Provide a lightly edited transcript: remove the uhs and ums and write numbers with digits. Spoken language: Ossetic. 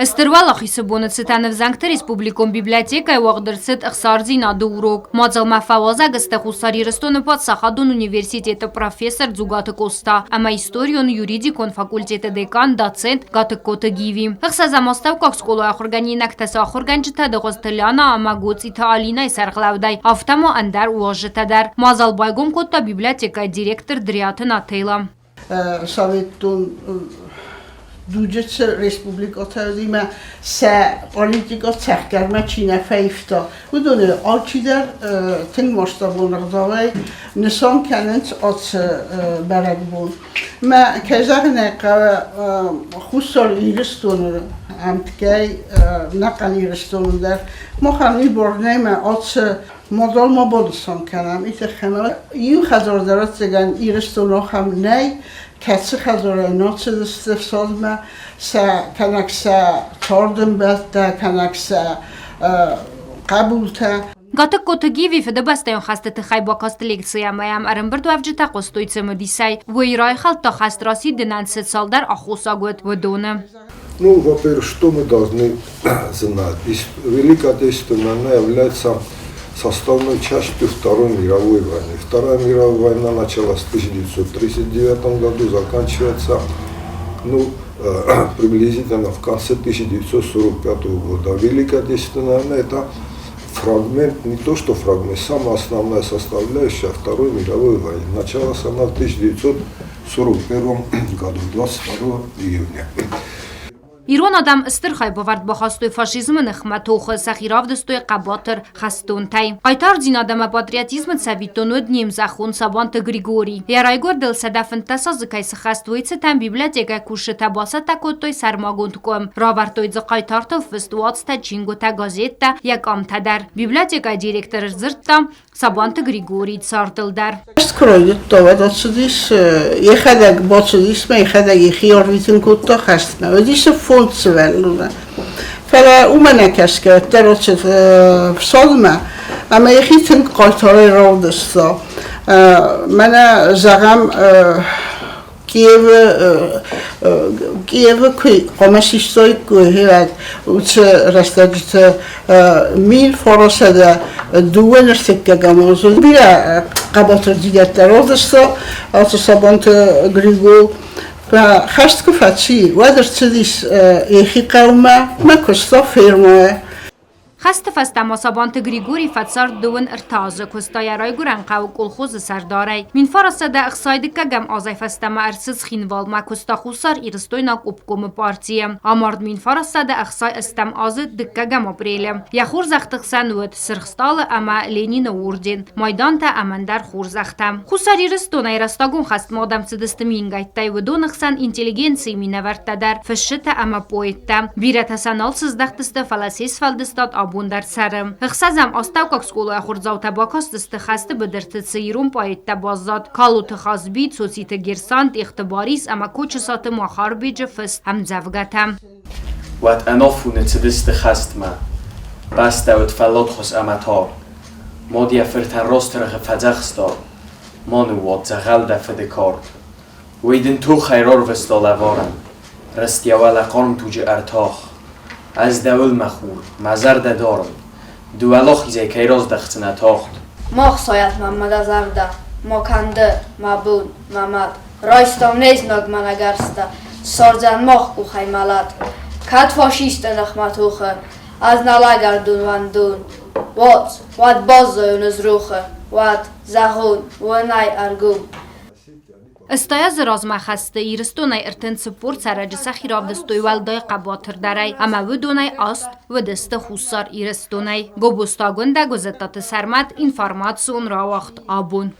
Стыр Уӕлахизы боны цытӕн Ӕвзӕнгты республикон библиотекӕйы уагъд ӕрцыд ӕхсардзинады урок. Мадзалмӕ фӕуазӕг сты Хуссар Ирыстоны паддзахадон университеты профессор Дзугаты Къоста ӕмӕ историон-юридикон факультеты декан, доцент Гатыгкоты Гиви. Ӕхсӕзӕм астӕуккаг скъолайы ахуыргӕнинӕгтӕ сӕ ахуыргӕнджытӕ Дыгъуызты Лиана ӕмӕ Гоцъиты Алинӕйы сӕргълӕудӕй, афтӕ ма ӕндӕр уазджытӕ дӕр. Мадзал байгом кодта библиотекӕйы директор Дриаты Нателла. Советтон дуджы цы республикӕтӕ уыди сӕ политикӕ цӕхгӕрмӕ чи нӕ фӕивта, уыдоны алчидӕр тынг масштабон ӕгъдауӕй нысан кӕнынц ацы бӕрӕгбон. Мӕ, кӕй зӕгъын ӕй хъӕуы, Хуссар Ирыстоны ӕмткӕй, ӕнӕхъӕн Ирыстоны дӕр махӕн уый бар нӕй мӕ ацы Мадзал ма банысан кӕнӕм, уый тыххӕй ӕмӕ иу хӕдзар дӕр ӕвӕццӕгӕн Ирыстоны ахӕм нӕй, кӕцы хӕдзарӕй нӕ цыдысты ӕфсадмӕ, сӕ кӕнӕг сӕ цардӕмбӕлттӕ, кӕнӕг сӕ хъӕбултӕ. Гатыгкоты Гиви Фыдыбӕстӕйон хӕсты тыххӕй бакаст лекци ӕмӕ йӕм ӕрӕмбырдуӕвджытӕ хъуыстой цымыдисӕй. Уый райхӕлдта хӕст расидынӕн цы цалдӕр аххосаг уыд, уыдоны. Ну, во-первых, что мы должны знать? Великая Отечественная война является составной частью Второй мировой войны. Вторая мировая война началась в 1939 году, заканчивается ну, приблизительно в конце 1945 года. Великая Отечественная война – это фрагмент, не то что фрагмент, самая основная составляющая Второй мировой войны. Началась она в 1941 году, 22 июня. Ирон адӕм стыр хайбавӕрд бахастой фашизмы ныхмӕ тохы, сӕхи равдыстой хъӕбатыр хӕстонтӕй. Хъайтардзинад ӕмӕ патриотизмы цӕвиттон уыд не мзӕххон Сабанты Григорий. Йӕ райгуырдыл 115 азы кӕй сыххӕст, уый цытӕн библиотекӕйы кусджытӕ бацӕттӕ кодтой сӕрмагонд къуым. Равӕрдтой дзы хъайтартыл фыст уацтӕ, чингуытӕ, газеттӕ, йӕ къамтӕ дӕр. Библиотекӕйы директор сдзырдта, Сабанты Григорий цардыл дӕр. Хӕст куы райдыдта, уӕд ацыдис, йӕхӕдӕг бацыдис мӕ йӕхӕдӕг йӕхи арвитын кодта хӕстмӕ. Уыдис фондз сывӕллоны. Фӕлӕ уымӕ нӕ кӕсгӕ, уӕддӕр ацыд фсадмӕ ӕмӕ йӕхи тынг хъайтарӕй равдыста. Мӕнӕ, зӕгъӕм, Киевы Киевы куы хъуамӕ систой, уӕд уыцы рӕстӕджыты 1902 ныртӕккӕгӕм азы бирӕ хъӕбатырдзинӕдтӕ равдыста ацы Сабанты Григол. Хӕст куы фӕци, уӕд ӕрцыдис йӕхи хъӕумӕ, мӕ куыста фермӕйы. Хӕсты фӕстӕ ма Сабанты Григорий фӕцард дыууын ӕртӕ азы, куыста йӕ райгуырӕн хъӕуы колхозы сӕрдарӕй. 1960 дыккӕгӕм азӕй фӕстӕмӕ ӕрцыд Цхинвалмӕ, куыста Хуссар Ирыстойнаг обкомы партийы. Амард 1968 азы дыккӕгӕм апрелы. Йӕ хорзӕхты хсӕн уыд Сырх Стъалы ӕмӕ Ленины орден, майдантӕ ӕмӕ ӕндӕр хорзӕхтӕ. Хуссар Ирыстонӕй рӕстӕгон хӕстмӕ адӕм цыдысты мингӕйттӕй, уыдоны хсӕн интеллигенцийы минӕвӕрттӕ дӕр, фысджытӕ ӕмӕ поэттӕ. Бирӕтӕ сӕ нал сыздӕхтысты, фӕлӕ се сфӕлдыстад абон дӕр цӕры. Ӕхсӕзӕм астӕуккаг скъолайы ахуырдзаутӕ бакастысты хӕсты быдырты цы ирон поэттӕ баззад, Калоты Хазби, Цоциты Герсан, Тъехты Барис ӕмӕ Кочысаты Махарбеджы фыст ӕмдзӕвгӕтӕ. Уӕд ӕнафоны цыдысты хӕстмӕ. Бӕстӕ уыд фӕлладхуыз ӕмӕ тар. Мад йӕ фыртӕн рострӕгъы фӕдзӕхста: Ма ныууадз дзӕгъӕл дӕ фыды кард. Уый дын тохӕй рарвыста лӕварӕн, Рыст йӕ уӕлӕ хъарм туджы ӕртах. Ӕз дӕуыл, мӕ хур, мӕ зӕрдӕ дарын, Ды уӕлахизӕй кӕй раздӕхдзынӕ тагъд. Ма хсайӕд мӕм дӕ зӕрдӕ, ма кӕн ды, мӕ бон, мӕ мад. Райстам не знагмӕ нӕ гӕрзтӕ, ссардзӕн мах къухӕй мӕлӕт. Кӕд фашисты ныхмӕ тохы ӕз нӕ лӕгӕрдон уӕндон, уадз, уӕд баззайон ӕз рохы, уӕд, зӕгъон, уынай ӕргом. Стай азы размӕ хӕсты Ирыстонӕй 34 цӕрӕджы сӕхи равдыстой уӕлдай хъӕбатырдӕрӕй ӕмӕ уыдонӕй аст уыдысты Хуссар Ирыстонӕй. Гобозты Агуындӕ, Гуызӕттаты Сӕрмӕт, информацион рауагъд абон.